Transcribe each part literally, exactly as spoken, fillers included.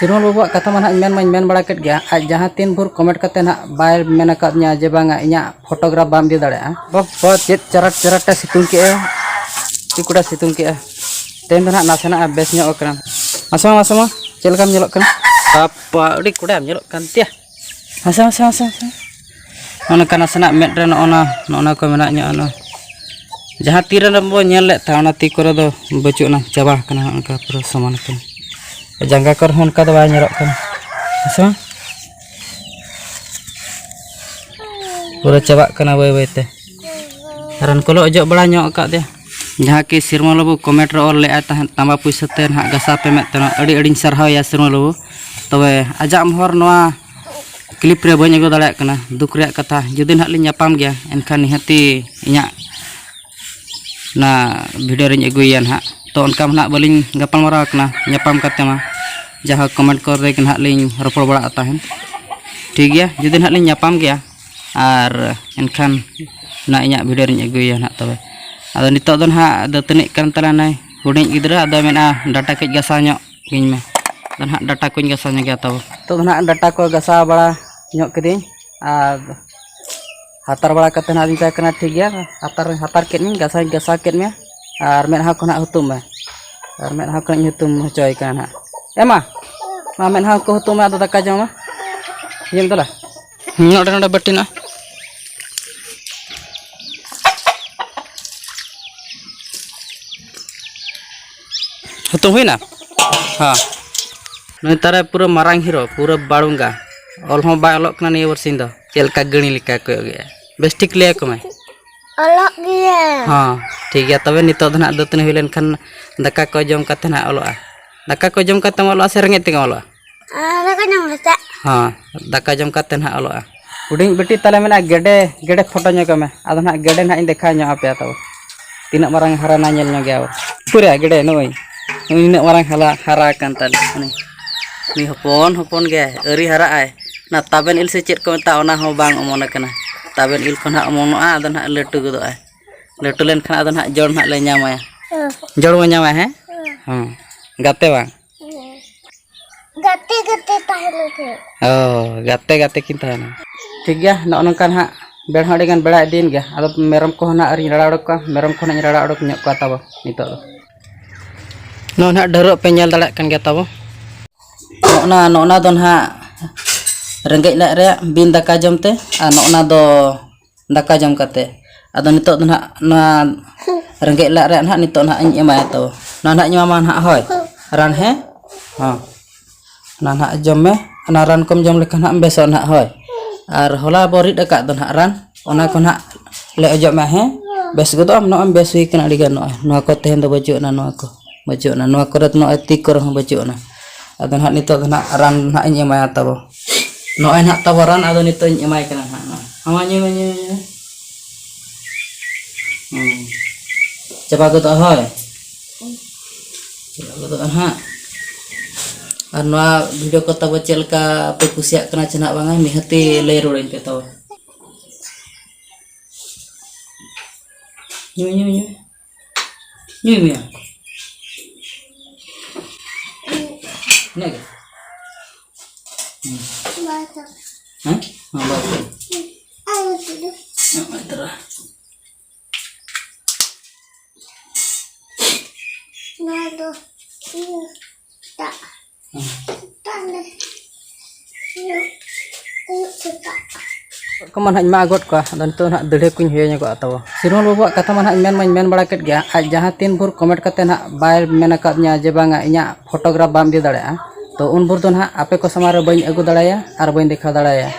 ᱛᱤᱨᱢᱟᱞ ᱵᱟᱹᱵᱩᱣᱟᱜ ᱠᱟᱛᱷᱟ ᱢᱟ ᱱᱟᱦᱟᱜ ᱤᱧ ᱢᱮᱱ ᱢᱟᱧ ᱢᱮᱱ ᱵᱟᱲᱟ ᱠᱮᱫ ᱜᱮᱭᱟ, ᱟᱡ ᱡᱟᱦᱟᱸ ᱛᱤᱱ ᱵᱷᱳᱨ ᱠᱚᱢᱮᱱᱴ ᱠᱟᱛᱮ ᱱᱟᱦᱟᱜ ᱵᱟᱭ ᱢᱮᱱ ᱟᱠᱟᱫᱤᱧᱟ ᱡᱮ ᱵᱟᱝᱟ ᱤᱧᱟᱹᱜ ᱯᱷᱳᱴᱳᱜᱨᱟᱯᱷ ᱵᱟᱢ ᱤᱫᱤ ᱫᱟᱲᱮᱭᱟᱜᱼᱟ᱾ ᱵᱟᱵᱟ ᱪᱮᱫ ᱪᱟᱨᱟᱴ ᱪᱟᱨᱟᱴ ᱮ ᱥᱤᱛᱩᱝ ᱠᱮᱜᱼᱟ, ᱪᱮᱫ ᱠᱚᱰᱟ ᱥᱤᱛᱩᱝ ᱠᱮᱜᱼᱟ᱾ ᱛᱮᱦᱮᱧ ᱫᱚ ᱱᱟᱦᱟᱜ ᱱᱟᱥᱮᱱᱟᱜ ᱮ ᱵᱮᱥ ᱧᱚᱜ ᱟᱠᱟᱱᱟ᱾ ᱢᱟᱥᱮ ᱢᱟ, ᱢᱟᱥᱮ ᱢᱟ, ᱪᱮᱫ ᱞᱮᱠᱟᱢ ᱧᱮᱞᱚᱜ ᱠᱟᱱᱟ? ᱵᱟᱯᱟ, ᱟᱹᱰᱤ ᱠᱚᱰᱟᱢ ᱧᱮᱞᱚᱜ ᱠᱟᱱ ᱛᱮᱭᱟ᱾ ᱢᱟᱥᱮ, ᱢᱟᱥᱮ, ᱢᱟᱥᱮ, ᱢᱟᱥᱮ᱾ ᱱᱚᱜᱼᱚ ᱱᱚᱝᱠᱟ ᱱᱟᱥᱮᱱᱟᱜ ᱢᱮᱫ ᱨᱮ ᱱᱚᱜᱼᱚ ᱱᱟ, ᱱᱚᱜᱼᱚ ᱱᱟ ᱠᱚ ᱢᱮᱱᱟᱜ ᱧᱚᱜᱼᱟ, ᱱᱚᱣᱟ ᱡᱟᱦᱟᱸ ᱛᱤ ᱨᱮ ᱵᱚ ᱧᱮᱞ ᱞᱮᱫ ᱛᱟᱦᱮᱸ, ᱚᱱᱟ ᱛᱤ ᱠᱚᱨᱮ ᱫᱚ ᱵᱟᱹᱪᱩᱜ ᱟᱱᱟ, ᱪᱟᱵᱟ ᱟᱠᱟᱱᱟ, ᱱᱚᱜᱼᱚ ᱱᱚᱝᱠᱟ ᱯᱩᱨᱟᱹ ᱥᱚᱢᱟᱱ ᱟᱠᱟᱱᱟ᱾ ᱡᱟᱸᱜᱟ ᱠᱚᱨᱮ ᱦᱚᱸ ᱚᱱᱠᱟ ᱫᱚ ᱵᱟᱭ ᱧᱮᱞᱚᱜ ᱠᱟᱱᱟ, ᱦᱮᱸ ᱥᱮ ᱵᱟᱝ? ᱯᱩᱨᱟᱹ ᱪᱟᱵᱟᱜ ᱠᱟᱱᱟ ᱵᱟᱹᱭ ᱵᱟᱹᱭ ᱛᱮ᱾ ᱨᱟᱱ ᱠᱚᱞᱮ ᱚᱡᱚᱜ ᱵᱟᱲᱟ ᱧᱚᱜ ᱟᱠᱟᱫ ᱫᱮᱭᱟ᱾ ᱡᱟᱦᱟᱸ ᱠᱤ ᱥᱤᱨᱢᱟᱹ ᱵᱟᱹᱵᱩ ᱠᱚᱢᱮᱱᱴ ᱨᱮ ᱚᱞ ᱞᱮᱫᱼᱟᱭ ᱛᱟᱦᱮᱸᱫ, ᱛᱟᱢᱵᱟ ᱯᱩᱭᱥᱟᱹ ᱛᱮ ᱱᱟᱦᱟᱜ ᱜᱟᱥᱟᱣ ᱯᱮ ᱢᱮᱫ ᱛᱮ, ᱟᱹᱰᱤ ᱟᱹᱰᱤᱧ ᱥᱟᱨᱦᱟᱣᱮᱭᱟ ᱥᱤᱨᱢᱟᱹ ᱵᱟᱹᱵᱩ᱾ ᱛᱚᱵᱮ ᱟᱡᱟᱜ ᱢᱚᱦᱚᱨ ᱱᱚᱣᱟ ᱠᱞᱤᱯ ᱨᱮ ᱵᱟᱹᱧ ᱟᱹᱜᱩ ᱫᱟᱲᱮᱭᱟᱜ ᱠᱟᱱᱟ, ᱫᱩᱠ ᱨᱮᱭᱟᱜ ᱠᱟᱛᱷᱟ᱾ ᱡᱩᱫᱤ ᱱᱟᱦᱟᱜ ᱞᱤᱧ ᱧᱟᱯᱟᱢ ᱜᱮᱭᱟ, ᱮᱱᱠᱷᱟᱱ ᱱᱤᱦᱟᱹᱛᱤ ᱤᱧᱟᱹᱜ ᱚᱱᱟ ᱵᱷᱤᱰᱤᱭᱳ ᱨᱤᱧ ᱟᱹᱜᱩᱭᱮᱭᱟ ᱱᱟᱦᱟᱜ᱾ ᱛᱚ ᱚᱱᱠᱟ ᱢᱟ ᱱᱟᱦᱟᱜ ᱵᱟᱹᱞᱤᱧ ᱜᱟᱯᱟᱞᱢᱟᱨᱟᱣ ᱠᱟᱱᱟ ᱧᱟᱯᱟᱢ ᱠᱟᱛᱮ ᱢᱟ, ᱡᱟᱦᱟᱸ ᱠᱚᱢᱮᱱᱴ ᱠᱚᱨᱮ ᱜᱮ ᱱᱟᱦᱟᱜ ᱞᱤᱧ ᱨᱚᱯᱚᱲ ᱵᱟᱲᱟᱜ ᱛᱟᱦᱮᱱ᱾ ᱴᱷᱤᱠ ᱜᱮᱭᱟ, ᱡᱩᱫᱤ ᱱᱟᱦᱟᱜ ᱞᱤᱧ ᱧᱟᱯᱟᱢ ᱜᱮᱭᱟ, ᱟᱨ ᱮᱱᱠᱷᱟᱱ ᱚᱱᱟ ᱤᱧᱟᱹᱜ ᱵᱷᱤᱰᱤᱭᱳ ᱨᱤᱧ ᱟᱹᱜᱩᱭᱮᱭᱟ ᱱᱟᱦᱟᱜ ᱛᱚᱵᱮ᱾ ᱟᱫᱚ ᱱᱤᱛᱚᱜ ᱫᱚ ᱱᱟᱦᱟᱜ ᱫᱟᱹᱛᱟᱹᱱᱤᱜ ᱠᱟᱱ ᱛᱟᱞᱮᱭᱟᱭ ᱦᱩᱰᱤᱧ ᱜᱤᱫᱽᱨᱟᱹ, ᱟᱫᱚ ᱢᱮᱱᱟ ᱰᱟᱴᱟ ᱠᱟᱹᱡ ᱜᱟᱥᱟᱣ ᱧᱚᱜ ᱠᱟᱹᱧ ᱢᱮ᱾ ᱟᱫᱚ ᱱᱟᱦᱟᱜ ᱰᱟᱴᱟ ᱠᱚᱧ ᱜᱟᱥᱟᱣ ᱧᱚᱜᱮᱭᱟ ᱛᱟᱵᱚ᱾ ᱱᱤᱛᱚᱜ ᱫᱚ ᱱᱟᱦᱟᱜ ᱰᱟᱴᱟ ᱠᱚ ᱜᱟᱥᱟᱣ ᱵᱟᱲᱟ ᱧᱚᱜ ᱠᱤᱫᱟᱹᱧ, ᱟᱨ ᱦᱟᱛᱟᱨ ᱵᱟᱲᱟ ᱠᱟᱛᱮ ᱱᱟᱦᱟᱜ ᱟᱫᱚᱧ ᱢᱮᱛᱟᱭ ᱠᱟᱱᱟ, "ᱴᱷᱤᱠ ᱜᱮᱭᱟ, ᱦᱟᱛᱟᱨ, ᱦᱟᱛᱟᱨ ᱠᱮᱫ ᱢᱮᱧ, ᱜᱟᱥᱟᱣ ᱜᱟᱥᱟᱣ ᱠᱮᱫ ᱢᱮᱭᱟ, ᱟᱨ ᱢᱮᱫᱦᱟ ᱠᱚ ᱱᱟᱦᱟᱜ ᱦᱩᱛᱩᱢ ᱢᱮ᱾" ᱟᱨ ᱢᱮᱫᱦᱟ ᱠᱚ ᱱᱟᱦᱟᱜ ᱤᱧ ᱦᱩᱛᱩᱢ ᱦᱚᱪᱚᱭ ᱠᱟᱱᱟ ᱱᱟᱦᱟᱜ᱾ ᱮ ᱢᱟ, ᱢᱟ ᱢᱮᱫᱦᱟ ᱠᱚ ᱦᱩᱛᱩᱢ ᱢᱮ, ᱟᱫᱚ ᱫᱟᱠᱟ ᱡᱚᱢᱟ᱾ ᱤᱭᱟᱹᱢ ᱫᱚᱞᱟ? ᱦᱩᱸ, ᱱᱚᱰᱮ, ᱱᱚᱰᱮ ᱵᱟᱹᱴᱤ ᱱᱟᱜ᱾ ᱦᱩᱛᱩᱢ ᱦᱩᱭᱱᱟ? ᱦᱮᱸ᱾ ᱱᱩᱭ ᱛᱟᱨᱮ ᱯᱩᱨᱟᱹ ᱢᱟᱨᱟᱝ ᱦᱤᱨᱳ, ᱯᱩᱨᱟᱹ ᱵᱟᱲᱩᱝᱜᱟ᱾ ᱚᱞ ᱦᱚᱸ ᱵᱟᱭ ᱚᱞᱚᱜ ᱠᱟᱱᱟ ᱱᱤᱭᱟᱹ ᱵᱟᱨᱥᱤᱧ ᱫᱚ᱾ ᱪᱮᱫ ᱞᱮᱠᱟ ᱜᱟᱹᱲᱤ ᱞᱮᱠᱟ ᱠᱚᱭᱚᱜ ᱜᱮᱭᱟ᱾ ᱵᱮᱥ ᱴᱷᱤᱠ ᱞᱟᱹᱭ ᱟᱠᱚ ᱢᱮ᱾ ᱚᱞᱚᱜ ᱜᱮᱭᱟ᱾ ᱦᱚᱸ, ᱴᱷᱤᱠ ᱜᱮᱭᱟ᱾ ᱛᱚᱵᱮ ᱱᱤᱛᱚᱜ ᱫᱚ ᱱᱟᱦᱟᱜ ᱫᱟᱹᱛᱟᱹᱱᱤ ᱦᱩᱭ ᱞᱮᱱᱠᱷᱟᱱ ᱫᱟᱠᱟ ᱠᱚ ᱡᱚᱢ ᱠᱟᱛᱮ ᱱᱟᱦᱟᱜ ᱚᱞᱚᱜᱼᱟ᱾ ᱫᱟᱠᱟ ᱠᱚ ᱡᱚᱢ ᱠᱟᱛᱮᱢ ᱚᱞᱚᱜᱼᱟ ᱥᱮ ᱨᱮᱸᱜᱮᱡ ᱛᱮᱜᱮᱢ ᱚᱞᱚᱜᱼᱟ? ᱟᱨ ᱫᱟᱠᱟ ᱡᱚᱢ ᱠᱟᱛᱮ᱾ ᱦᱚᱸ, ᱫᱟᱠᱟ ᱡᱚᱢ ᱠᱟᱛᱮ ᱱᱟᱦᱟᱜ ᱚᱞᱚᱜᱼᱟ᱾ ᱦᱩᱰᱤᱧ ᱵᱤᱴᱤ ᱛᱟᱞᱮ ᱢᱮᱱᱟᱜᱼᱟ ᱜᱮᱰᱮ, ᱜᱮᱰᱮ ᱯᱷᱳᱴᱳ ᱧᱚᱜ ᱢᱮ᱾ ᱟᱫᱚ ᱱᱟᱦᱟᱜ ᱜᱮᱰᱮ ᱱᱟᱦᱟᱜ ᱤᱧ ᱫᱮᱠᱷᱟᱣ ᱧᱚᱜ ᱟᱯᱮᱭᱟ ᱛᱚᱵᱮ᱾ ᱛᱤᱱᱟᱹᱜ ᱢᱟᱨᱟᱝ ᱦᱟᱨᱟᱱᱟ ᱧᱮᱞ ᱧᱚᱜ ᱜᱮᱭᱟ ᱵᱚ᱾ ᱩᱠᱩᱨᱭᱟ ᱜᱮᱰᱮ ᱱᱩᱭ? ᱱᱩᱭ ᱱᱤᱱᱟᱹᱜ ᱢᱟᱨᱟᱝ ᱦᱟᱞᱟ-, ᱦᱟᱨᱟ ᱟᱠᱟᱱ ᱛᱟᱞᱮ᱾ ᱩᱱᱤ, ᱩᱱᱤ ᱦᱚᱯᱚᱱ ᱦᱚᱯᱚᱱ ᱜᱮ, ᱟᱹᱣᱨᱤ ᱦᱟᱨᱟᱜ ᱟᱭ᱾ ᱚᱱᱟ ᱛᱟᱵᱮᱱ ᱤᱞ ᱥᱮ ᱪᱮᱫ ᱠᱚ ᱢᱮᱛᱟᱜᱼᱟ, ᱚᱱᱟ ᱦᱚᱸ ᱵᱟᱝ ᱚᱢᱚᱱ ᱟᱠᱟᱱᱟ᱾ ᱛᱟᱵᱮᱱ ᱤᱞ ᱠᱷᱚᱱ ᱦᱟᱸᱜ ᱚᱢᱚᱱᱚᱜᱼᱟ, ᱟᱫᱚ ᱱᱟᱦᱟᱜ ᱞᱟᱹᱴᱩ ᱜᱚᱫᱚᱜᱼᱟᱭ᱾ ᱞᱟᱹᱴᱩ ᱞᱮᱱᱠᱷᱟᱱ ᱟᱫᱚ ᱱᱟᱦᱟᱜ ᱡᱚᱲ ᱱᱟᱦᱟᱜ ᱞᱮ ᱧᱟᱢᱟᱭᱟ᱾ ᱦᱮᱸ᱾ ᱡᱚᱲ ᱵᱚ ᱧᱟᱢᱟᱭᱟ, ᱦᱮᱸ? ᱦᱮᱸ᱾ ᱦᱮᱸ᱾ ᱜᱟᱛᱮ ᱵᱟᱝ? ᱦᱮᱸ᱾ ᱜᱟᱛᱮ ᱜᱟᱛᱮ ᱛᱟᱦᱮᱱᱟ ᱠᱤᱱ᱾ ᱚ, ᱜᱟᱛᱮ ᱜᱟᱛᱮ ᱠᱤᱱ ᱛᱟᱦᱮᱱᱟ᱾ ᱴᱷᱤᱠ ᱜᱮᱭᱟ, ᱱᱚᱜᱼᱚ ᱱᱚᱝᱠᱟ ᱱᱟᱦᱟᱜ ᱵᱮᱲᱟ ᱦᱚᱸ ᱟᱹᱰᱤ ᱜᱟᱱ ᱵᱮᱲᱟ ᱤᱫᱤᱭᱮᱱ ᱜᱮᱭᱟ᱾ ᱟᱫᱚ ᱢᱮᱨᱚᱢ ᱠᱚᱦᱚᱸ ᱱᱟᱦᱟᱜ ᱟᱹᱣᱨᱤᱧ ᱨᱟᱲᱟ ᱩᱰᱩᱠ ᱠᱚᱣᱟ, ᱢᱮᱨᱚᱢ ᱠᱚ ᱱᱟᱦᱟᱜ ᱤᱧ ᱨᱟᱲᱟ ᱩᱰᱩᱠ ᱧᱚᱜ ᱠᱚᱣᱟ ᱛᱟᱵᱚ ᱱᱤᱛᱚᱜ ᱫᱚ᱾ ᱱᱚᱜᱼᱚ ᱱᱟᱦᱟᱜ ᱰᱷᱟᱹᱨᱣᱟᱹᱜ ᱯᱮ ᱧᱮᱞ ᱫᱟᱲᱮᱭᱟᱜ ᱠᱟᱱ ᱜᱮᱭᱟ ᱛᱟᱵᱚ᱾ ᱱᱚᱜᱼᱚ ᱱᱟ, ᱱᱚᱜᱼᱚ ᱱᱟ ᱫᱚ ᱱᱟᱦᱟᱜ ᱨᱮᱸᱜᱮᱡ ᱞᱟᱡ ᱨᱮᱭᱟᱜ ᱵᱤᱱ ᱫᱟᱠᱟ ᱡᱚᱢ ᱛᱮ, ᱟᱨ ᱱᱚᱜᱼᱚ ᱱᱟ ᱫᱚ ᱫᱟᱠᱟ ᱡᱚᱢ ᱠᱟᱛᱮ᱾ ᱟᱫᱚ ᱱᱤᱛᱚᱜ ᱫᱚ ᱱᱟᱦᱟᱜ ᱱᱚᱣᱟ ᱨᱮᱸᱜᱮᱡ ᱞᱟᱡ ᱨᱮᱭᱟᱜ ᱱᱟᱦᱟᱜ ᱱᱤᱛᱚᱜ ᱱᱟᱦᱟᱜ ᱤᱧ ᱮᱢᱟᱭᱟ ᱛᱟᱵᱚ᱾ ᱱᱚᱣᱟ ᱱᱟᱦᱟᱜ ᱤᱧ ᱮᱢᱟᱢᱟ ᱱᱟᱦᱟᱜ, ᱦᱳᱭ, ᱨᱟᱱ, ᱦᱮᱸ? ᱦᱚᱸ᱾ ᱚᱱᱟ ᱱᱟᱦᱟᱜ ᱡᱚᱢ ᱢᱮ᱾ ᱚᱱᱟ ᱨᱟᱱ ᱠᱚᱢ ᱡᱚᱢ ᱞᱮᱠᱷᱟᱱ ᱱᱟᱦᱟᱜ ᱮᱢ ᱵᱮᱥᱚᱜᱼᱟ ᱱᱟᱦᱟᱜ, ᱦᱳᱭ᱾ ᱟᱨ ᱦᱚᱞᱟ ᱵᱚ ᱨᱤᱫ ᱟᱠᱟᱫ ᱫᱚ ᱱᱟᱦᱟᱜ ᱨᱟᱱ, ᱚᱱᱟ ᱠᱚ ᱱᱟᱦᱟᱜ ᱞᱮ ᱚᱡᱚᱜ ᱢᱮ, ᱦᱮᱸ? ᱵᱮᱥ ᱜᱚᱫᱚᱜ ᱟᱢ, ᱱᱚᱜᱼᱚᱭ ᱮᱢ ᱵᱮᱥ ᱦᱩᱭ ᱠᱟᱱᱟ ᱟᱹᱰᱤ ᱜᱟᱱ᱾ ᱱᱚᱜᱼᱚᱭ ᱱᱚᱣᱟ ᱠᱚ ᱛᱮᱦᱮᱧ ᱫᱚ ᱵᱟᱹᱪᱩᱜ ᱟᱱᱟ, ᱱᱚᱣᱟ ᱠᱚ ᱵᱟᱹᱪᱩᱜ ᱟᱱᱟ, ᱱᱚᱣᱟ ᱠᱚᱨᱮ ᱫᱚ ᱱᱚᱜᱼᱚᱭ ᱛᱤ ᱠᱚᱨᱮ ᱦᱚᱸ ᱵᱟᱹᱪᱩᱜ ᱟᱱᱟ᱾ ᱟᱫᱚ ᱱᱟᱦᱟᱜ ᱱᱤᱛᱚᱜ ᱫᱚ ᱱᱟᱦᱟᱜ ᱨᱟᱱ ᱱᱟᱦᱟᱜ ᱤᱧ ᱮᱢᱟᱭᱟ ᱛᱟᱵᱚ᱾ ᱱᱚᱜᱼᱚᱭ ᱱᱟᱦᱟᱜ ᱛᱟᱵᱚ ᱨᱟᱱ, ᱟᱫᱚ ᱱᱤᱛᱚᱜ ᱤᱧ ᱮᱢᱟᱭ ᱠᱟᱱᱟ ᱱᱟᱦᱟᱜ ᱱᱚᱣᱟ᱾ ᱦᱟᱢᱟ ᱧᱩᱭ ᱢᱮ, ᱧᱩᱭ ᱢᱮ, ᱧᱩᱭ ᱢᱮ᱾ ᱦᱩᱸ᱾ ᱪᱟᱵᱟ ᱜᱚᱫᱚᱜᱼᱟ, ᱦᱳᱭ᱾ ᱪᱟᱵᱟ ᱜᱚᱫᱚᱜᱼᱟ ᱱᱟᱦᱟᱜ᱾ ᱟᱨ ᱱᱚᱣᱟ video ᱠᱚ ᱛᱟᱵᱚ ᱪᱮᱫ ᱞᱮᱠᱟ ᱯᱮ ᱠᱩᱥᱤᱭᱟᱜ ᱠᱟᱱᱟ ᱪᱮ ᱱᱟᱦᱟᱜ ᱵᱟᱝᱟ, ᱱᱤᱦᱟᱹᱛᱤ ᱞᱟᱹᱭ ᱨᱩᱣᱟᱹᱲᱟᱹᱧ ᱯᱮ ᱛᱟᱵᱚ᱾ ᱧᱩᱭ, ᱧᱩᱭ, ᱧᱩᱭ᱾ ᱧᱩᱭ ᱢᱮ᱾ ᱤᱱᱟᱹᱜ ᱜᱮ? ᱦᱩᱸ᱾ ᱦᱮᱸ? ᱦᱮᱸ, ᱵᱟᱥ᱾ ᱱᱚᱜᱼᱚᱭ ᱛᱚᱨᱟ᱾ ᱱᱚᱣᱟ ᱫᱚ ᱤᱭᱟᱹ, ᱫᱟᱜ᱾ ᱠᱚᱢᱟ ᱱᱟᱦᱟᱜ ᱤᱧ ᱢᱟᱜ ᱜᱚᱫ ᱠᱚᱣᱟ, ᱟᱫᱚ ᱱᱤᱛᱚᱜ ᱱᱟᱦᱟᱜ ᱫᱟᱹᱲᱦᱟᱹ ᱠᱚᱧ ᱦᱩᱭᱟᱹ ᱧᱚᱜᱚᱜᱼᱟ ᱛᱟᱵᱚ᱾ ᱥᱤᱨᱢᱚᱞ ᱵᱟᱹᱵᱩᱣᱟᱜ ᱠᱟᱛᱷᱟ ᱢᱟ ᱱᱟᱦᱟᱜ ᱤᱧ ᱢᱮᱱ ᱢᱟᱧ ᱢᱮᱱ ᱵᱟᱲᱟ ᱠᱮᱫ ᱜᱮᱭᱟ, ᱟᱡ ᱡᱟᱦᱟᱸ ᱛᱤᱱ ᱵᱷᱳᱨ comment ᱠᱟᱛᱮ ᱱᱟᱦᱟᱜ ᱵᱟᱭ ᱢᱮᱱ ᱟᱠᱟᱫ ᱫᱤᱧᱟ ᱡᱮ ᱵᱟᱝᱟ ᱤᱧᱟᱹᱜ photograph ᱵᱟᱢ ᱤᱫᱤ ᱫᱟᱲᱮᱭᱟᱜᱼᱟ, ᱛᱚ ᱩᱱ ᱵᱷᱳᱨ ᱫᱚ ᱱᱟᱦᱟᱜ ᱟᱯᱮ ᱠᱚ ᱥᱟᱢᱟᱝ ᱨᱮ ᱵᱟᱹᱧ ᱟᱹᱜᱩ ᱫᱟᱲᱮᱭᱟᱭᱟ ᱟᱨ ᱵᱟᱹᱧ ᱫᱮᱠᱷᱟᱣ ᱫᱟᱲᱮᱭᱟᱭᱟ᱾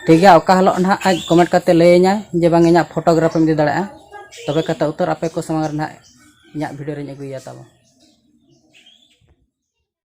ᱴᱷᱤᱠ ᱜᱮᱭᱟ, ᱚᱠᱟ ᱦᱤᱞᱳᱜ ᱱᱟᱦᱟᱜ ᱟᱡ comment ᱠᱟᱛᱮ ᱞᱟᱹᱭᱟᱹᱧᱟ ᱡᱮ ᱵᱟᱝ ᱤᱧᱟᱹᱜ photograph ᱮᱢ ᱤᱫᱤ ᱫᱟᱲᱮᱭᱟᱜᱼᱟ, ᱛᱚᱵᱮ ᱠᱟᱛᱮ ᱩᱛᱟᱹᱨ ᱟᱯᱮ ᱠᱚ ᱥᱟᱢᱟᱝ ᱨᱮ ᱱᱟᱦᱟᱜ ᱤᱧᱟᱹᱜ video ᱨᱤᱧ ᱟᱹᱜᱩᱭᱟ ᱛᱟᱵᱚ᱾